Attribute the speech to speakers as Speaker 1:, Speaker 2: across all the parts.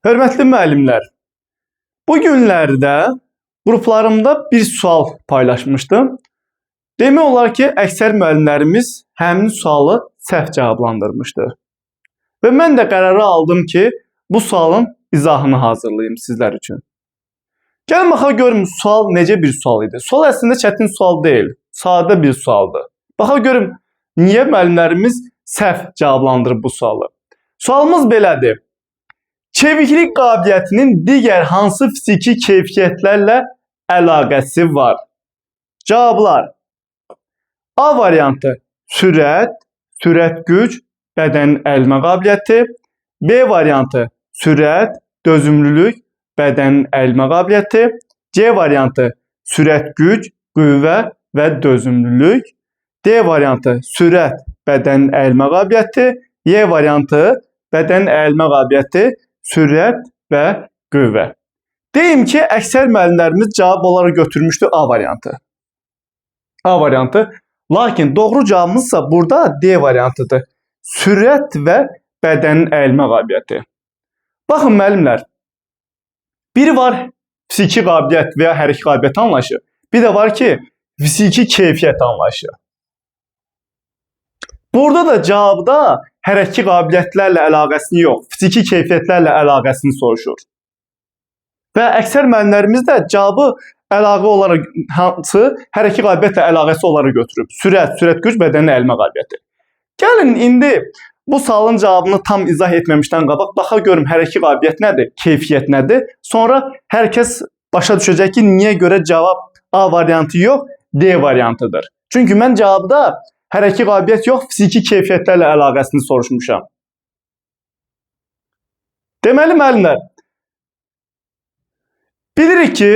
Speaker 1: Hörmətli müəllimlər, bu günlərdə qruplarımda bir sual paylaşmışdım. Demək olar ki, əksər müəllimlərimiz həmin sualı səhv cavablandırmışdı. Və mən də qərarı aldım ki, bu sualın izahını hazırlayım sizlər üçün. Gəlin baxa görüm sual necə bir sual idi. Sual əslində çətin sual deyil, sadə bir sualdır. Baxa görüm niyə müəllimlərimiz səhv cavablandırıb bu sualı. Sualımız belədir. Çeviklik qabiliyyətinin digər hansı fiziki keyfiyyətlərlə əlaqəsi var? Cavablar. A variantı sürət, sürət güc, bədən əyilmə qabiliyyəti. B variantı sürət, dözümlülük, bədən əyilmə qabiliyyəti. C variantı sürət güc, qüvvə və dözümlülük. D variantı sürət, bədən əyilmə qabiliyyəti. Y variantı bədən əyilmə qabiliyyəti, sürət və qüvvə. Deyim ki, əksər müəllimlərimiz cavab olaraq götürmüşdü A variantı. A variantı. Lakin doğru cavabımızsa burada D variantıdır. Sürət və bədənin əyilmə qabiliyyəti. Baxın müəllimlər, biri var fiziki qabiliyyət və ya hərəkət qabiliyyəti anlayışı, bir də var ki, fiziki keyfiyyət anlayışı. Burada da cavabda hərəkət qabiliyyətlərlə əlaqəsini yox, fiziki keyfiyyətlərlə əlaqəsini soruşur. Və əksər müəllimlərimiz də cavabı əlaqə olaraq hansı hərəkət qabiliyyətlə əlaqəsi olaraq götürüb. Sürət, sürət güc, bədənin əyilmə qabiliyyəti. Gəlin indi bu sualın cavabını tam izah etməmişdən qabaq baxa görüm hərəkət qabiliyyət nədir, keyfiyyət nədir? Sonra hər kəs başa düşəcək ki, niyə görə cavab A variantı yox, D variantıdır. Çünki mən cavabda hərəkət qabiliyyət yox, fiziki keyfiyyətlərlə əlaqəsini soruşmuşam. Deməli müəllimlər, bilirik ki,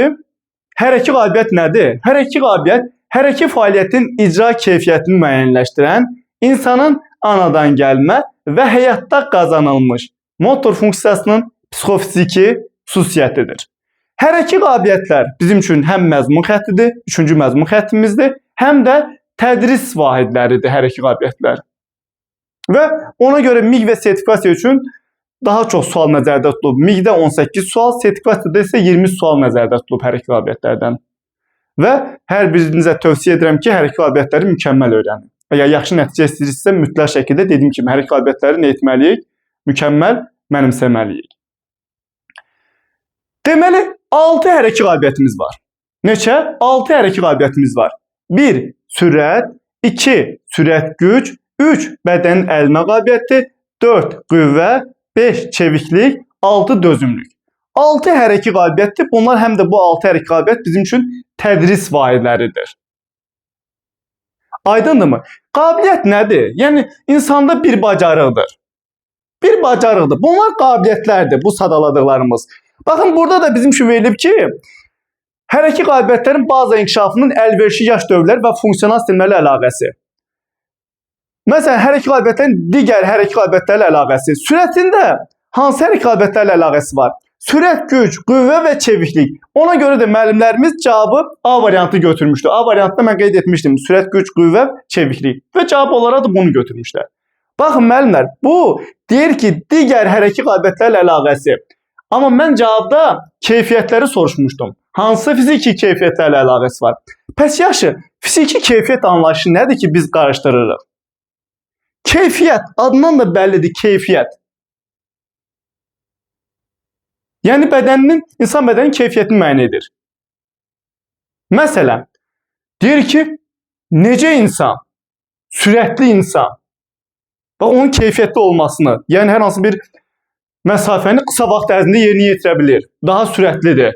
Speaker 1: hərəkət qabiliyyət nədir? Hərəkət qabiliyyət hərəkət fəaliyyətin icra keyfiyyətini müəyyənləşdirən, insanın anadan gəlmə və həyatda qazanılmış motor funksiyasının psixofiziki xüsusiyyətidir. Hərəkət qabiliyyətlər bizim üçün həm məzmun xəttidir, üçüncü məzmun xəttimizdir, həm də tədris vahidləridir hərəkət qabiliyyətlər. Və ona görə MİQ və sertifikasiya üçün daha çox sual nəzərdə tutulub. MİQ-də 18 sual, sertifikasiyada isə 20 sual nəzərdə tutulub hərəkət qabiliyyətlərdən. Və hər birinizə tövsiyə edirəm ki, hərəkət qabiliyyətləri mükəmməl öyrənin. Əgər yaxşı nəticə istəyirsinizsə, mütləq şəkildə dediyim kimi hərəkət qabiliyyətləri nə etməliyik? Mükəmməl mənimsəməliyik. Deməli, 6 hərəkət qabiliyyətimiz var. Neçə? 6 hərəkət qabiliyyətimiz var. 1. Sürət, 2. Sürət güc, 3. Bədən əyilmə qabiliyyəti, 4. Qüvvə, 5. Çeviklik, 6. Dözümlük. 6 hərəkət qabiliyyətdir. Bunlar həm də bu 6 hərəkət qabiliyyət bizim üçün tədris vahidləridir. Aydındırmı? Qabiliyyət nədir? Yəni insanda bir bacarıqdır. Bir bacarıqdır. Bunlar qabiliyyətlərdir, bu sadaladıqlarımız. Baxın, burada da bizim üçün verilib ki, hərəkət qabiliyyətlərin bazı inkişafının əlverişli yaş dövrləri və funksional sistemlərlə əlaqəsi. Məsələn, hərəkət qabiliyyətlərin digər hərəkət qabiliyyətlərlə əlaqəsi. Sürətin də hansı hərəkət qabiliyyətlərlə əlaqəsi var? Sürət, güc, qüvvə və çeviklik. Ona görə də müəllimlərimiz cavabı A variantı götürmüşdü. A variantında mən qeyd etmişdim. Sürət, güc, qüvvə, çeviklik. Və cavab olaraq da bunu götürmüşlər. Baxın müəllimlər, bu deyir ki, digər hərəkət qabiliyyətlərlə əlaqəsi. Amma mən cavabda keyfiyyətləri soruşmuşdum. Hansı fiziki keyfiyyətlərlə əlaqəsi var? Pəs yaxşı, fiziki keyfiyyət anlayışı nədir ki, biz qarışdırırıq? Keyfiyyət, adından da bəllidir, keyfiyyət. Yəni bədəninin, insan bədəninin keyfiyyətini müəyyən edir. Məsələn, deyir ki, necə insan, sürətli insan və onun keyfiyyətli olmasını, yəni hər hansı bir məsafəni qısa vaxt ərzində yerinə yetirə bilir, daha sürətlidir.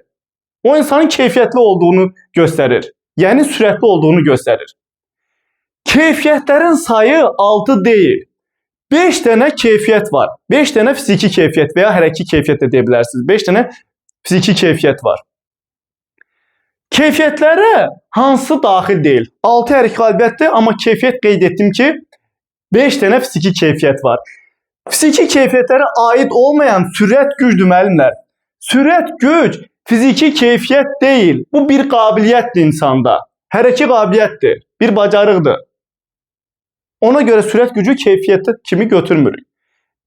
Speaker 1: O insanın keyfiyyətli olduğunu göstərir. Yəni sürətli olduğunu göstərir. Keyfiyyətlərin sayı 6 deyil. 5 dənə keyfiyyət var. 5 dənə fiziki keyfiyyət və ya hərəki keyfiyyət də deyə bilərsiniz. 5 dənə fiziki keyfiyyət var. Keyfiyyətlərə hansı daxil deyil? 6 hərəkət qabiliyyətdir, amma keyfiyyət qeyd etdim ki, 5 dənə fiziki keyfiyyət var. Fiziki keyfiyyətlərə aid olmayan sürət gücdür müəllimlər. Sürət güc fiziki keyfiyyət deyil. Bu bir qabiliyyətdir insanda. Hərəkət qabiliyyətdir, bir bacarıqdır. Ona görə sürət gücü keyfiyyəti kimi götürmürük.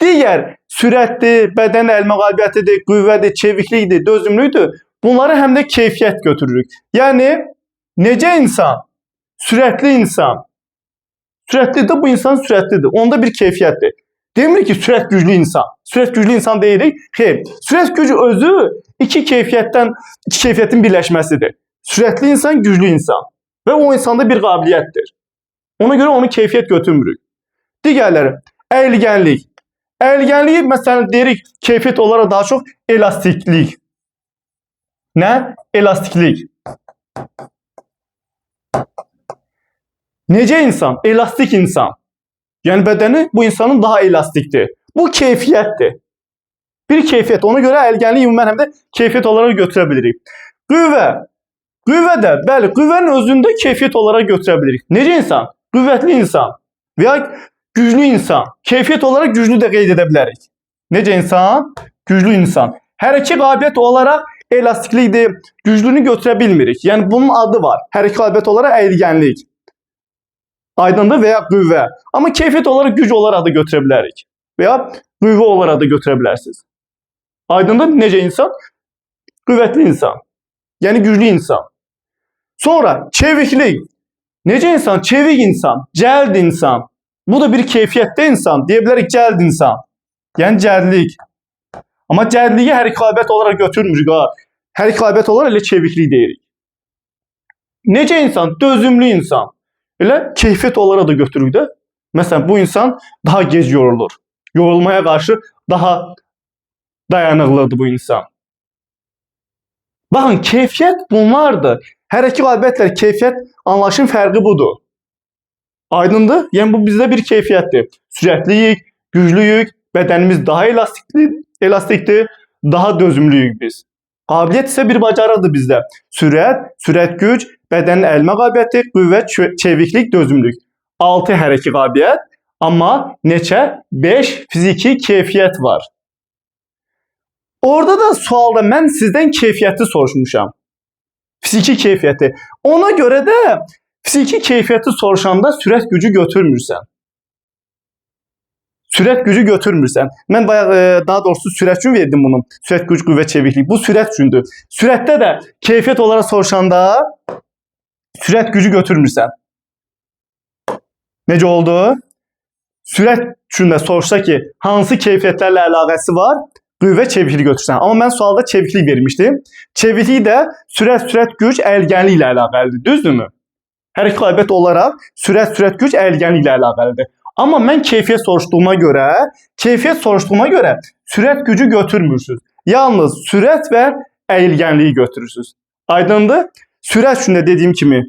Speaker 1: Digər sürətdir, bədən əlmə qabiliyyətidir, qüvvədir, çeviklikdir, dözümlülükdür. Bunları həm də keyfiyyət götürürük. Yəni necə insan? Sürətli insan. Sürətlidir, bu insan sürətlidir. Onda bir keyfiyyətdir. Demirik ki, sürət güclü insan. Sürət güclü insan deyirik. Xeyr. Sürət gücü özü iki keyfiyyətin birləşməsidir. Sürətli insan, güclü insan. Və o insanda bir qabiliyyətdir. Ona görə onu keyfiyyət götürmürük. Digərləri, əyilgənlik. Əyilgənliyi, məsələn, deyirik, keyfiyyət olaraq daha çox elastiklik. Nə? Elastiklik. Necə insan? Elastik insan. Yəni bədəni bu insanın daha elastikdir. Bu keyfiyyətdir. Bir keyfiyyət. Ona görə əyilgənlik ümumən həm də keyfiyyət olaraq götürə bilirik. Qüvvə. Qüvvə də, bəli, qüvvənin özündə keyfiyyət olaraq götürə bilirik. Necə insan? Qüvvətli insan və ya güclü insan. Keyfiyyət olaraq güclü də qeyd edə bilərik. Necə insan? Güclü insan. Hərəki qabiliyyət olaraq elastiklikdir, güclünü götürə bilmirik. Yəni bunun adı var. Hərəki qabiliyyət olaraq əyilgənlik. Aydındır və ya qüvvə. Amma keyfiyyət olaraq güc olaraq da götürə bilərik. Və ya qüvvə olaraq da götürə bilərsiniz. Aydındır, necə insan? Qüvvətli insan. Yəni güclü insan. Sonra çeviklik. Necə insan? Çevik insan, cəld insan. Bu da bir keyfiyyətdə insan. Deyə bilərik cəld insan. Yəni cəldlik. Amma cəldliyi hər iki qabiliyyət olaraq götürmürük. Ha. Hər iki qabiliyyət olaraq elə çeviklik deyirik. Necə insan? Dözümlü insan. Elə keyfiyyət olaraq da götürürük də. Məsələn, bu insan daha gec yorulur. Yorulmaya qarşı daha dayanıqlıdır bu insan. Baxın, keyfiyyət bunlardır. Hər iki qabiliyyətlər, keyfiyyət anlayışın fərqi budur. Aydındır? Yəni bu bizdə bir keyfiyyətdir. Sürətliyik, güclüyük, bədənimiz daha elastikdir, daha dözümlüyük biz. Qabiliyyət isə bir bacarıqdır bizdə. Sürət, sürət güc, bədənin əlmə qabiliyyəti, qüvvə, çeviklik, dözümlülük. 6 hərəki qabiliyyət, amma neçə? 5 fiziki keyfiyyət var. Orada da sualda mən sizdən keyfiyyəti soruşmuşam. Fiziki keyfiyyəti. Ona görə də fiziki keyfiyyəti soruşanda sürət gücü götürmürsən. Sürət gücü götürmürsən. Mən bayaq daha doğrusu sürət üçün verdim bunu. Sürət güc, qüvvə, çeviklik. Bu sürət üçündür. Sürətdə də keyfiyyət olaraq soruşanda sürət gücü götürmürsən. Necə oldu? Sürət üçün də soruşsa ki, hansı keyfiyyətlərlə əlaqəsi var? Qüvvə, çeviklik götürsən. Amma mən sualda çeviklik vermişdim. Çeviklik də sürət, sürət güc, əyilgənlik ilə əlaqəlidir. Düzdürmü? Hər iki qabiliyyət olaraq sürət, sürət güc, əyilgənlik ilə əlaqəlidir. Amma mən keyfiyyət soruşduğuma görə, sürət gücü götürmürsünüz. Yalnız sürət və əyilgənliyi götürürsünüz. Aydındır? Sürət üçün də dediyim kimi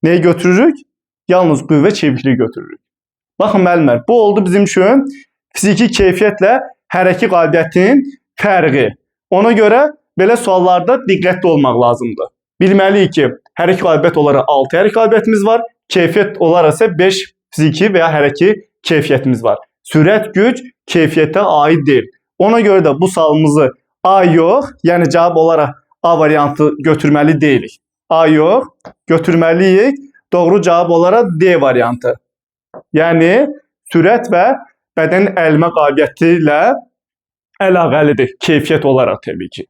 Speaker 1: nəyi götürürük? Yalnız qüvvə, çevikliyi götürürük. Baxın müəllimlər, bu oldu bizim üçün fiziki keyfiyyətlə hərəki qabiliyyətin fərqi. Ona görə belə suallarda diqqətli olmaq lazımdır. Bilməliyik ki, hərəki qabiliyyət olaraq 6 hərəki qabiliyyətimiz var, keyfiyyət olaraq isə 5 fiziki və ya hərəki keyfiyyətimiz var. Sürət, güc keyfiyyətə aid deyil. Ona görə də bu sualımızı A yox, yəni cavab olaraq A variantı götürməli deyilik. A yox, götürməliyik. Doğru cavab olaraq D variantı. Yəni sürət və bədən əlmə qabiliyyəti ilə əlaqəlidir keyfiyyət olaraq təbii ki.